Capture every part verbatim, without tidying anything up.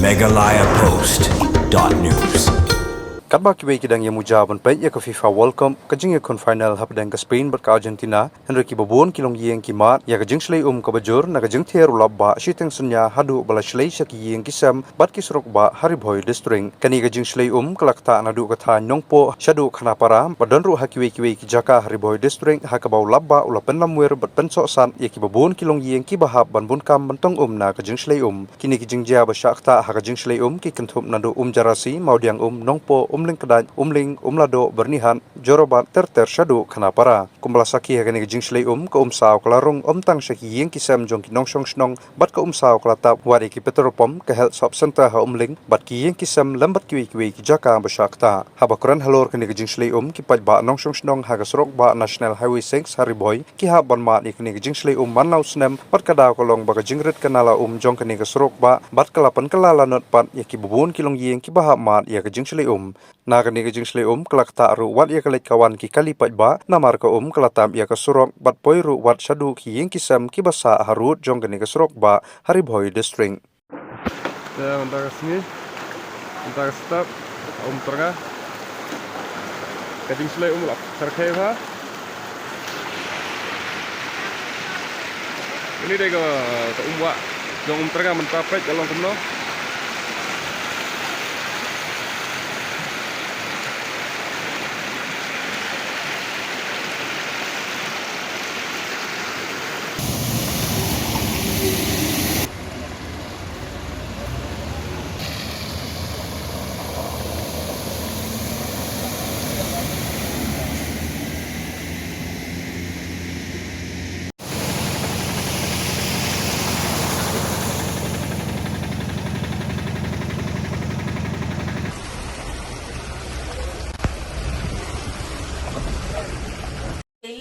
Meghalaya Post dot news. Katba kiwei ki dang ïa muja ban peit ïa ka FIFA World Cup, ka jingïakhun final hapdeng ka Spain bad ka Argentina, hynrei kiba bun ki longïing ki mad ïa ka jingshlei um kaba jur na ka jingthiar u lap bah shiteng synñia haduh ba la shlei sha ki ïing ki sem bad ki surok bah ha Ri Bhoi District. Kane ka jingshlei um ka la ktah naduh ka thaiñ Nongpoh shaduh Khanapara, bad don ruh ha kiwei kiwei ki jaka ha Ri Bhoi District ha kaba u lap bah u la pynlamwir bad pynsohsat ïa kiba bun ki longïing kiba hap ban bun kam ban tong um na ka jingshlei um. Kine ki jingjia ba shah ktah ha ka jingshlei um ki kynthup naduh Umjarasi, Mawdiangum, Nongpoh, Umlyngkdait, Umling, Umladoh, Byrnihat, Jorabat, ter ter shaduh Khanapara. Kumba la sakhi ha kane ka jingshlei um, ka umsaw ka la rung ym tang sha ki ïing ki sem jong ki nongshong shnong, bad ka umsaw ka la tap wat ïa ki petrol pump, ka health sub center ha Umling, bad ki ïing ki sem lem bad kiwei kiwei ki jaka ba shah ktah. Haba kren halor kane ka jingshlei um, ki paidbah nongshong shnong ha ka surok bah National Highway six ha Ri Bhoi ki hap ban mad ïa kane ka jingshlei um man la u snem, bad ka daw ka long ba ka jingrit ka nala um jong kane ka surok bah, bad ka la pynkylla lanot pat ïa kiba bun ki longïing kiba hap mad ïa ka jingshlei um. Na kane ka jingshlei um ka la ktah ruh wat ïa ka leit ka wan ki kali paidbah, namar ka um ka la tap ïa ka surok, bad poi ruh wat shaduh ki ïing ki sem kiba sah harud jong kane ka surok bah ha Ri Bhoi District. Te mynta ka sngi, mynta ka step, um tyrnga. Ka jingshlei um la pyrkhei bha. Ini dei ka, ka um wah jong um tyrnga, mynta peit ka long kumno.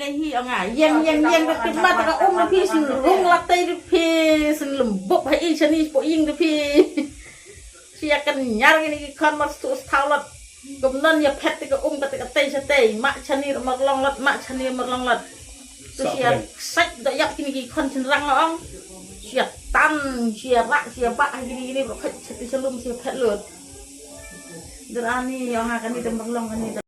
Lehi ong a, ïeng, ïeng, ïeng, ka khidmat ka um phi, sngewrung la tei phi, sngewlem bup ha i shani po ïing phi. Shi ïa kan ñiar kine ki khon mar stu sthaw lot. Kumnon ïa phet ka um ka tei ka tei sha tei, ma shani mar long lot, ma shani mar long lot. Tu shi ïa sait da ïap kine ki khon shynrang ong. Shi ïa tan, shi ïa rak, shi ïa bak ha kine kine ro khat sait shalum shi ïa phet lut. Dur ani ong ha kane da mar long kane da.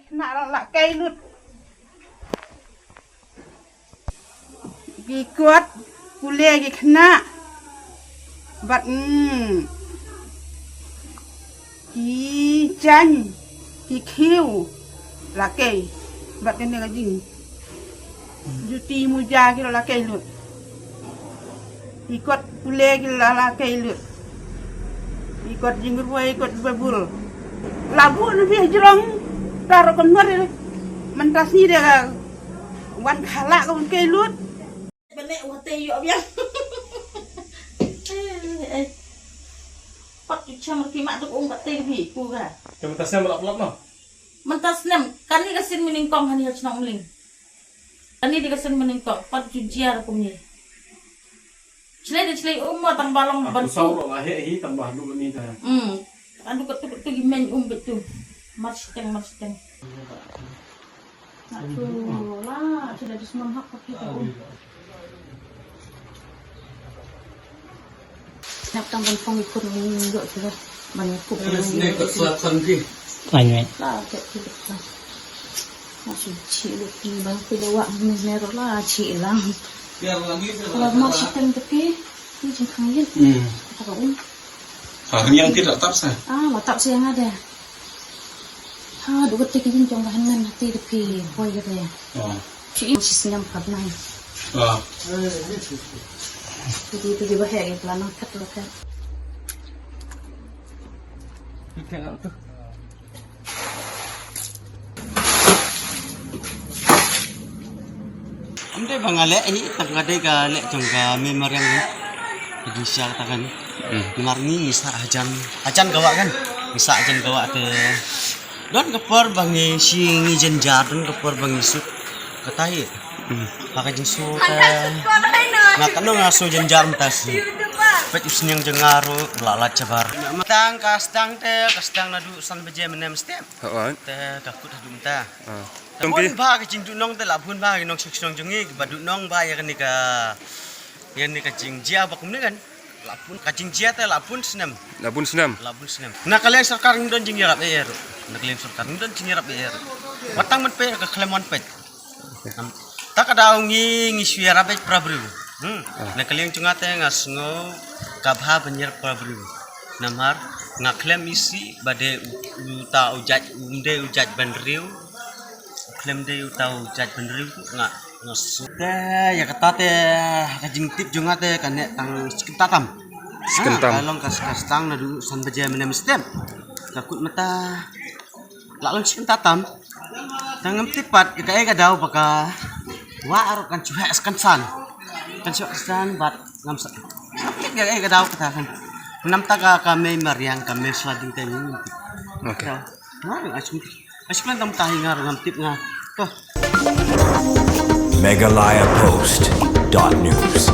Khynnah la lah kai lut. Ki kot pule ki khynnah. Bad, mm, ki jaiñ, ki khiew, la kei. Bad kane ka jing juti muja ki la kei lut. Ki kot pule ki la, la kei lut. Ki kot jingrwai, kot babul. La bu na phi jrong, taro kon mar. Mynta sngi de ka wan khala ka wan kei lut. Bane u hate ïoh biang. Eh, eh. Pat tu cham ki mak tu ung ka te bi ku ga. Te mynta snem la plot no. Mynta snem kani ka sin mining kong hani ha chnong ling. Kani di ka sin mining kong pat ju jiar kum ni. Chlei de chlei um ma tang balong ban tu. Sau ro la he hi tang ba lu ni ta. Hmm. Adu ka tu tu gi men um betu. Mar siteng mar siteng. Aduh, lah, sudah di semua hak pakai tu. Nak tambah pengikut ni juga sudah banyak pun. Ini kot selatan di. Banyak. Lah, tak tidak lah. Masih cik lu ni bang tu bawa ni merah lah cik lang. Biar lagi. Kalau mau chicken tapi ni jengkang ye. Hmm. Apa um? Ha, hynñiang ti la tap sa? Ah, la tap sa ïa nga de. Ha, du kata ki jingtong ba hynmen hati de phi, poi kata ïa. Oh. Chi i chi sñiam kap nai. Oh. Phi di, phi di ba he, la nang kat la kat. Ym dei ba nga leh hi, tang ka dei ka leh jong ka mei mariang ni. Ka jingshisha kata kan. Hmm. Namar ngi ngi sah hajan, hajan ka wah kan. Ngi sah hajan ka wah te. Don ka por ba ngi shi ngi jynjar, don ka por ba ngi suk. Kata hi. Hmm. Ha ka jingsuk te. Nga katno nga suk jynjar mynta shi. Peit u sniang jong nga ruh la lait shabar. Tang ka sdang te, ka sdang naduh san baje mynne mynstep. Hooid. Te ka kut haduh mynta. Ah. Te bun bha ka jingduhnong te la bun bha ki nongshong shnong jong ngi ba duhnong bha ïa kane ka, ïa kane ka jingjia ba kumne kan. La bun ka jingjia te la bun snem. La bun snem. La bun snem. Na ka liang sorkar ngim don jingïarap eh ruh. Na ka liang sorkar ngim don jingïarap eh ruh. Wat tang ban peit ka khlem wan peit. Nam, ta ka daw ngi, ngi shu ïarap beit para briew. Hmm. Ah. Na ka liang jong nga te nga sngew ka bha ban ïarap para briew. Namar nga khlem isih ba dei u, uta u jait, um dei u jait bynriew. Khlem dei uta u jait bynriew nga, nga sngew. Te ïa kata te ka jingtip jong nga te kane tang shi kynta tam. Shi kynta tam. Ah, ka long ka, ka sdang naduh san baje mynne mynstep. Ka kut mynta la long shi kynta tam. Te ngam tip pat kaei ka daw ba ka wah ruh kan shu heh sa kynsan. Kan shu heh sa kynsan bad ngam sa tip kaei ka daw kata kan. Namta ka, ka mei mariang, ka mei sla ding te ngam tip. Okay. Nga ruh nga shu tip. Nga shu tip namta hi nga ruh ngam tip nga. To. Meghalaya Post dot news.